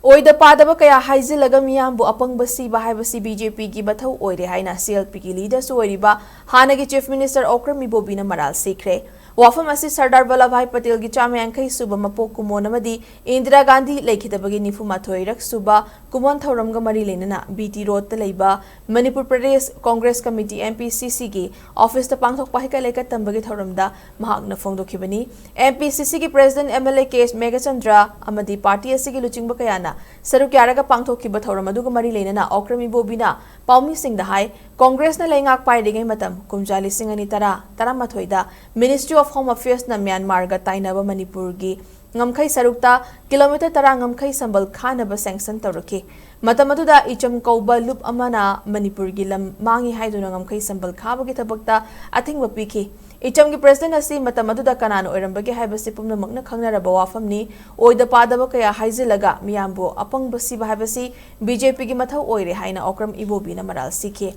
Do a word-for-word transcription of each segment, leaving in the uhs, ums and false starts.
ꯑꯣꯏꯗ ꯄꯥꯗꯕ ꯀꯌꯥ ꯍꯥꯏꯖꯤꯜꯂꯒ ꯃꯤꯌꯥꯝꯕꯨ ꯑꯄꯪꯕ ꯁꯤꯕ ꯍꯥꯏꯕꯁꯤ ꯕꯤ ꯖꯦ ꯄꯤꯒꯤ ꯃꯊꯧ ꯑꯣꯏꯔꯦ ꯍꯥꯏꯅ ꯁꯤ ꯑꯦꯜ ꯄꯤꯒꯤ ꯂꯤꯗꯔꯁꯨ ꯑꯣꯏꯔꯤꯕ ꯍꯥꯟꯅꯒꯤ ꯆꯤꯐ ꯃꯤꯅꯤꯁꯇꯔ ꯑꯣꯀ꯭ꯔꯝ ꯏꯕꯣꯕꯤꯅ ꯃꯔꯥꯜ ꯁꯤꯈ꯭ꯔꯦ꯫ ꯋꯥꯐꯝ ꯑꯁꯤ ꯁꯔꯗꯥꯔ ꯚꯜꯂꯚꯚꯥꯏ ꯄꯇꯦꯜꯒꯤ ꯆꯥꯝꯃ ꯌꯥꯡꯈꯩ ꯁꯨꯕ ꯃꯄꯣꯛ ꯀꯨꯝꯑꯣꯟ ꯑꯃꯗꯤ ꯏꯟꯗꯤꯔꯥ ꯒꯥꯟꯙꯤ ꯂꯩꯈꯤꯗꯕꯒꯤ ꯅꯤꯐꯨ ꯃꯥꯊꯣꯏꯔꯛ ꯁꯨꯕ ꯀꯨꯝꯑꯣꯟ ꯊꯧꯔꯝꯒ ꯃꯔꯤ ꯂꯩꯅꯅ ꯕꯤ ꯇꯤ ꯔꯣꯗꯇ ꯂꯩꯕ Manipur Pradesh Congress committee, M P C ꯁꯤꯒꯤ ꯑꯣꯐꯤꯁꯇ ꯄꯥꯡꯊꯣꯛꯄ ꯍꯩꯀꯠ ꯂꯩꯀꯠ ꯇꯝꯕꯒꯤ ꯊꯧꯔꯝꯗ ꯃꯍꯥꯛꯅ ꯐꯣꯡꯗꯣꯛꯈꯤꯕꯅꯤ꯫ ꯑꯦꯝ ꯄꯤ ꯁꯤ ꯁꯤꯒꯤ president M L A K S Meghachandra ꯑꯃꯗꯤ ꯄꯥꯔꯇꯤ ꯑꯁꯤꯒꯤ ꯂꯨꯆꯤꯡꯕ ꯀꯌꯥꯅ ꯁꯔꯨꯛ ꯌꯥꯔꯒ ꯄꯥꯡꯊꯣꯛꯈꯤꯕ ꯊꯧꯔꯝ ꯑꯗꯨꯒ ꯃꯔꯤ ꯂꯩꯅꯅ ꯑꯣꯀ꯭ꯔꯝ ꯏꯕꯣꯕꯤꯅ ꯄꯥꯎꯃꯤꯁꯤꯡꯗ ꯍꯥꯏ, ꯀꯣꯡꯒ꯭ꯔꯦꯁꯅ ꯂꯩꯉꯥꯛ ꯄꯥꯏꯔꯤꯉꯩ ꯃꯇꯝ ꯀꯨꯝꯖꯥ ꯂꯤꯁꯤꯡ ꯑꯅꯤ ꯇꯔꯥ ꯇꯔꯥꯃꯥꯊꯣꯏꯗ Ministry of Home Affairsꯅ ꯃ꯭ꯌꯥꯟꯃꯥꯔꯒ ꯇꯥꯏꯅꯕ ꯃꯅꯤꯄꯨꯔꯒꯤ ꯉꯝꯈꯩ ꯁꯔꯨꯛꯇ ꯀꯤꯂꯣꯃꯤꯇꯔ ꯇꯔꯥ ꯉꯝꯈꯩ ꯁꯝꯕꯜ ꯈꯥꯅꯕ ꯁꯦꯡꯁꯟ ꯇꯧꯔꯛꯈꯤ꯫ ꯃꯇꯝ ꯑꯗꯨꯗ ꯏꯆꯝ ꯀꯧꯕ ꯂꯨꯞ ꯑꯃꯅ ꯃꯅꯤꯄꯨꯔꯒꯤ ꯂꯝ ꯃꯥꯡꯉꯤ ꯍꯥꯏꯗꯨꯅ ꯉꯝꯈꯩ ꯁꯝꯕꯜ ꯈꯥꯕꯒꯤ ꯊꯕꯛꯇ ꯑꯊꯤꯡꯕ ꯄꯤꯈꯤ꯫ ꯏꯆꯝꯒꯤ ꯄ꯭ꯔꯦꯁꯤꯗꯦꯟꯠ ꯑꯁꯤ ꯃꯇꯝ ꯑꯗꯨꯗ ꯀꯅꯥꯅ ꯑꯣꯏꯔꯝꯕꯒꯦ ꯍꯥꯏꯕꯁꯤ ꯄꯨꯝꯅꯃꯛꯅ ꯈꯪꯅꯔꯕ ꯋꯥꯐꯝꯅꯤ꯫ ꯑꯣꯏꯗ ꯄꯥꯗꯕ ꯀꯌꯥ ꯍꯥꯏꯖꯤꯜꯂꯒ ꯃꯤꯌꯥꯝꯕꯨ ꯑꯄꯪꯕ ꯁꯤꯕ ꯍꯥꯏꯕꯁꯤ ꯕꯤ ꯖꯦ ꯄꯤꯒꯤ ꯃꯊꯧ ꯑꯣꯏꯔꯦ ꯍꯥꯏꯅ ꯑꯣꯀ꯭ꯔꯝ ꯏꯕꯣꯕꯤꯅ ꯃꯔꯥꯜ ꯁꯤꯈꯤ꯫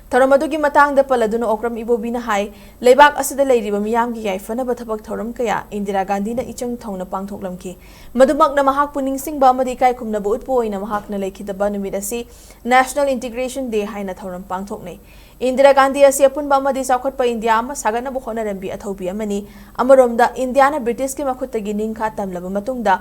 ꯊꯧꯔꯝ ꯑꯗꯨꯒꯤ ꯃꯇꯥꯡꯗ ꯄꯜꯂꯗꯨꯅ ꯑꯣꯀ꯭ꯔꯝ ꯏꯕꯣꯕꯤꯅ ꯍꯥꯏ, ꯂꯩꯕꯥꯛ ꯑꯁꯤꯗ ꯂꯩꯔꯤꯕ ꯃꯤꯌꯥꯝꯒꯤ ꯌꯥꯏꯐꯅꯕ ꯊꯕꯛ ꯊꯧꯔꯝ ꯀꯌꯥ ꯏꯟꯗꯤꯔꯥ ꯒꯥꯟꯙꯤꯅ ꯏꯆꯪ ꯊꯧꯅ ꯄꯥꯡꯊꯣꯛꯂꯝꯈꯤ꯫ ꯃꯗꯨꯃꯛꯅ ꯃꯍꯥꯛꯄꯨ ꯅꯤꯡꯁꯤꯡꯕ ꯑꯃꯗꯤ ꯏꯀꯥꯏ ꯈꯨꯝꯅꯕ ꯎꯠꯄ ꯑꯣꯏꯅ ꯃꯍꯥꯛꯅ ꯂꯩꯈꯤꯗꯕ ꯅꯨꯃꯤꯠ ꯑꯁꯤ National Integration Day ꯍꯥꯏꯅ ꯊꯧꯔꯝ ꯄꯥꯡꯊꯣꯛꯅꯩ꯫ ꯏꯟꯗꯤꯔꯥ ꯒꯥꯟꯙꯤ ꯑꯁꯤ ꯑꯄꯨꯟꯕ ꯑꯃꯗꯤ ꯆꯥꯎꯈꯠꯄ ꯏꯟꯗꯤꯌꯥ ꯑꯃ ꯁꯥꯒꯠꯅꯕ ꯍꯣꯠꯅꯔꯝꯕꯤ ꯑꯊꯧꯕꯤ ꯑꯃꯅꯤ꯫ ꯑꯃꯔꯣꯝꯗ ꯏꯟꯗꯤꯌꯥꯅ ꯕ꯭ꯔꯤꯇꯤꯁꯀꯤ ꯃꯈꯨꯠꯇꯒꯤ ꯅꯤꯡꯈꯥ ꯇꯝꯂꯕ ꯃꯇꯨꯡꯗ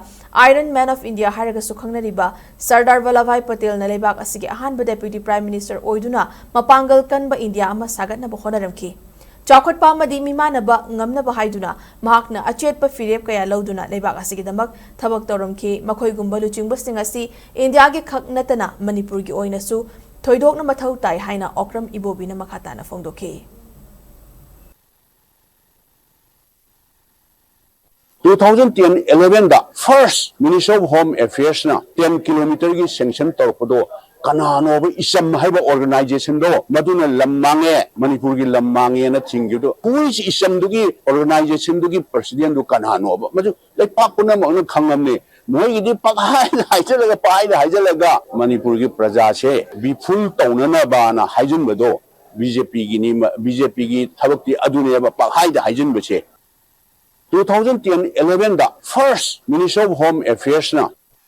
Iron Man of India ꯍꯥꯏꯔꯒꯁꯨ ꯈꯪꯅꯔꯤꯕ ꯁꯔꯗꯥꯔ ꯚꯜꯂꯚꯚꯥꯏ ꯄꯇꯦꯜꯅ ꯂꯩꯕꯥꯛ ꯑꯁꯤꯒꯤ ꯑꯍꯥꯟꯕ Deputy Prime Minister ꯑꯣꯏꯗꯨꯅ ꯃꯄꯥꯡꯒꯜ ꯀꯟꯕ ꯏꯟꯗꯤꯌꯥ ꯑꯃ ꯁꯥꯒꯠꯅꯕ ꯍꯣꯠꯅꯔꯝꯈꯤ꯫ ꯆꯥꯎꯈꯠꯄ ꯑꯃꯗꯤ ꯃꯤꯃꯥꯟꯅꯕ ꯉꯝꯅꯕ ꯍꯥꯏꯗꯨꯅ ꯃꯍꯥꯛꯅ ꯑꯆꯦꯠꯄ ꯐꯤꯔꯦꯞ ꯀꯌꯥ ꯂꯧꯗꯨꯅ ꯂꯩꯕꯥꯛ ꯑꯁꯤꯒꯤꯗꯃꯛ ꯊꯕꯛ ꯇꯧꯔꯝꯈꯤ꯫ ꯃꯈꯣꯏꯒꯨꯝꯕ ꯂꯨꯆꯤꯡꯕꯁꯤꯡ ꯑꯁꯤ ꯏꯟꯗꯤꯌꯥꯒꯤ ꯈꯛ ꯅꯠꯇꯅ ꯃꯅꯤꯄꯨꯔꯒꯤ ꯑꯣꯏꯅꯁꯨ ꯊꯣꯏꯗꯣꯛꯅ ꯃꯊꯧ ꯇꯥꯏ ꯍꯥꯏꯅ ꯑꯣꯀ꯭ꯔꯝ ꯏꯕꯣꯕꯤꯅ ꯃꯈꯥ ꯇꯥꯅ ꯐꯣꯡꯗꯣꯛꯈꯤ꯫ Two thousand ten eleven the first Minister of Home Affairs ꯅ ten kilometer ꯒꯤ sanction ꯇꯧꯔꯛꯄꯗꯣ ꯀꯅꯥꯅꯣꯕ? ꯏꯆꯝ ꯍꯥꯏꯕ organization ꯗꯣ, ꯃꯗꯨꯅ ꯂꯝ ꯃꯥꯡꯉꯦ, ꯃꯅꯤꯄꯨꯔꯒꯤ ꯂꯝ ꯃꯥꯡꯉꯦꯅ ꯊꯤꯡꯈꯤꯕꯗꯣ꯫ Who is ꯏꯆꯝꯗꯨꯒꯤ organization ꯗꯨꯒꯤ president ꯗꯨ ꯀꯅꯥꯅꯣꯕ? ꯃꯗꯨ ꯂꯩꯄꯥꯛ ꯄꯨꯝꯅꯃꯛꯅ ꯈꯪꯉꯝꯅꯤ꯫ ꯃꯣꯏꯒꯤꯗꯤ ꯄꯪꯍꯥꯏꯗ ꯍꯥꯏꯖꯜꯂꯒ, ꯄꯪꯍꯥꯏꯗ ꯍꯥꯏꯖꯜꯂꯒ ꯃꯅꯤꯄꯨꯔꯒꯤ ꯄ꯭ꯔꯖꯥꯁꯦ ꯕꯤꯐꯨꯜ ꯇꯧꯅꯅꯕꯅ ꯍꯥꯏꯖꯤꯟꯕꯗꯣ ꯕꯤ ꯖꯦ ꯄꯤꯒꯤꯅꯤ, ꯕꯤ ꯖꯦ ꯄꯤꯒꯤ ꯊꯕꯛꯇꯤ ꯑꯗꯨꯅꯦꯕ, ꯄꯪꯍꯥꯏꯗ ꯍꯥꯏꯖꯤꯟꯕꯁꯦ꯫ Two thousand ten eleven the first Minister of Home Affairs ꯅ